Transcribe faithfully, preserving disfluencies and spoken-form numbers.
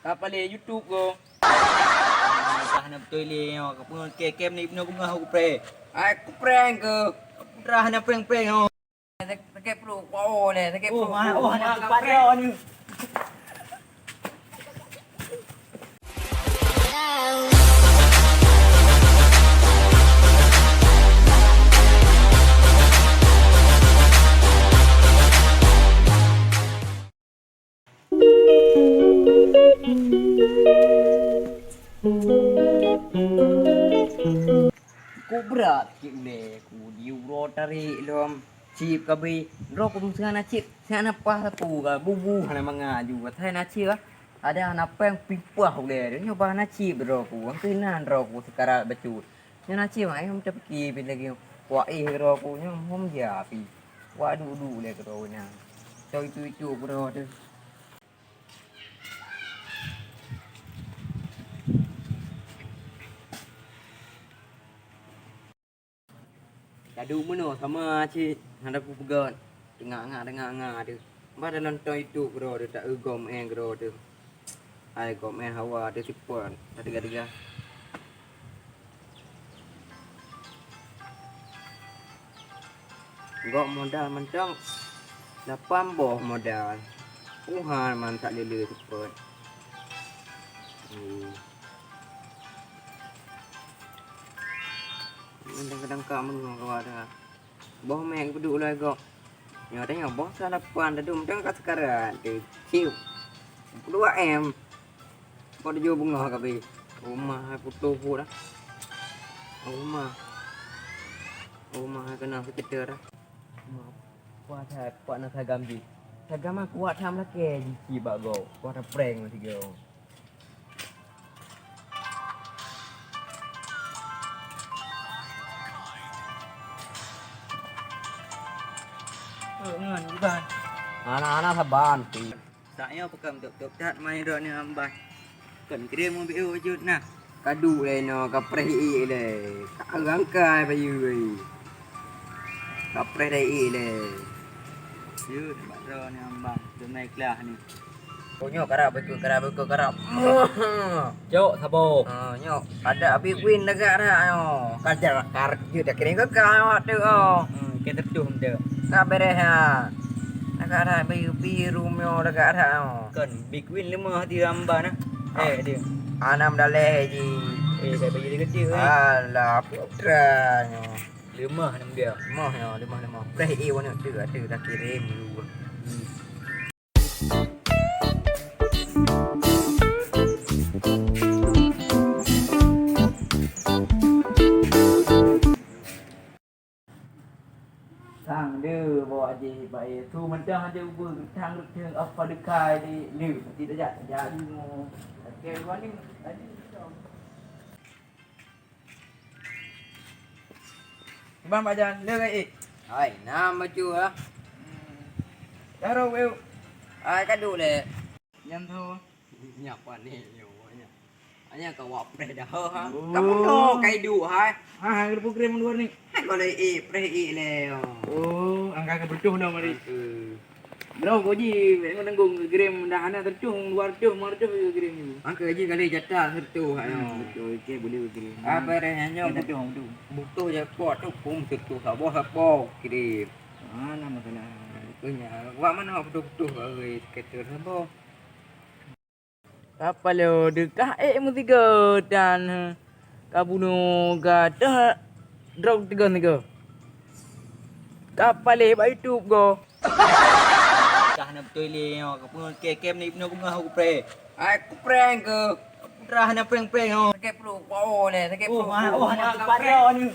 Ka paleng YouTube ko. Dah na beutôi lé nyoe, ka peungon kem ni beungoh-beungoh ku preh. Ai ku prank ke? Dah na prank-prank nyoe. Sakét pruet, oh leh, sakét pruet. Oh, hana teumpat droe ni. Ku brat cit ulèe ku diuroe tarék lom. Cit kabri, droe ku meuseuha na cit, siat na paih sapeue ka, bubu hana mangat ju, asai na cit ka. Ada hana péng pimpah ulèe, nyoe bah na cit droe ku, angkeu na droe ku seukarat bacut. Nyoe na cit mak, eh, hom tapike pih lagèe kuah éh keudroe ku nyoe, hom ja pih. Wak duek-duek lé keudroe na. Cok itu-itu keudroe teuh. Taduek meunoe sama cit, hana kupeugöt. Teunga-nga, teunga-nga teuh. Bah dalam tong itu keudroe teuh, ta-eu gom éh keudroe teuh. Hai gom éh hawa teuh sipon, tateuga-teuga. Gok modal mantong lapan boh modal. Tuhan man sak lé-lé seupôt. Hmm. Kadang-kadang ka meunyoe kawa dah. Boh mek geuduek lom gok. Nyoe teuh nyoe boh salapan teuh dum teuh ka seukarat teuh. Ciu. Dua M. Kok tujoh beungoh ka bri. Rumah hai putôh buet dah. Rumah. Rumah hai keunong seukeute dah. Kuat hai, kuat na sagam jih. Sagam kuat tham lakèe jih cit bak gob. Kuat na prank meusi gob. Ngon iban. Anak-anak saban ti. Sak nyoe pakon tôp-tôp that mai droeneuh ambah. Kon kirém ubit jeuet nah. Ka duek lé nyoe, ka preh iék lé. Ka rangkai bayeue. Ka preh dah iék lé. Jeuet bak droeneuh ambah, teumé klah ni. Oh, nyoe karab beukeuh, karab beukeuh, karab. Cok saboh. Ah, nyoe. Ada abi kuin lagak dah nyoe. Ka jar kar jeuet dah kirim keu kah awak tu, oh. Hmm, ke tertuh meutu. Ka bereh ha. Lagak dah biru, biru nyoe lagak dah, oh. Kon, big win leumoh di ramba nah. Eh, dia. Anam daleh ji. Eh, dah bagi dia kecil, eh. Alah, putra nyoe. Leumoh nam dia. Leumoh nyoe, leumoh, leumoh. Preh, eh, warna tu, tu dah kirim dulu. Hmm. Sang de bawa je bae. Tu mentang ada uba tang ruteng apa dekai di liu. Tidak jak jadi mu. Okey, warning tadi. Iban bak jan, le gai ék. Hai, nam bacut ah. Daro weu. Hai, ka duek lé. Nyan tu. Nyak pané nyoe nyak. Hanya ka wak preh dah ha. Oh. Kamu no kai duek hai. Ha, ha, geupeugrem luar ni. Hai, kalau ék preh ék lé. Oh, angka ka beutôh dah mari. Droe ko ji, ngon nanggung grem dah hana seratus, dua ratus, lima ratus grem tu. Angka ji kali jatah seratus, hmm, ayo. Betul, okey, boleh grem. Apa dah nyoe? Okey, betul, betul. Butuh je kuat tu pun seratus saboh sapo grem. Ah, nama kena. Punya. Wak mana butuh-butuh bagi skater saboh. Ka paloe deukah ék meusigoe dan ka bunoe gadoh droe tiga-tiga. Ka paléh bak YouTube goe. Dah na beutôi lé nyoe, ka peungon kem-kem ni beungoh-beungoh ku preh. Ai ku prank ke? Dah na prank-prank nyoe. Sakét pruet, oh lé, sakét pruet. Oh, hana teumpat droe ni.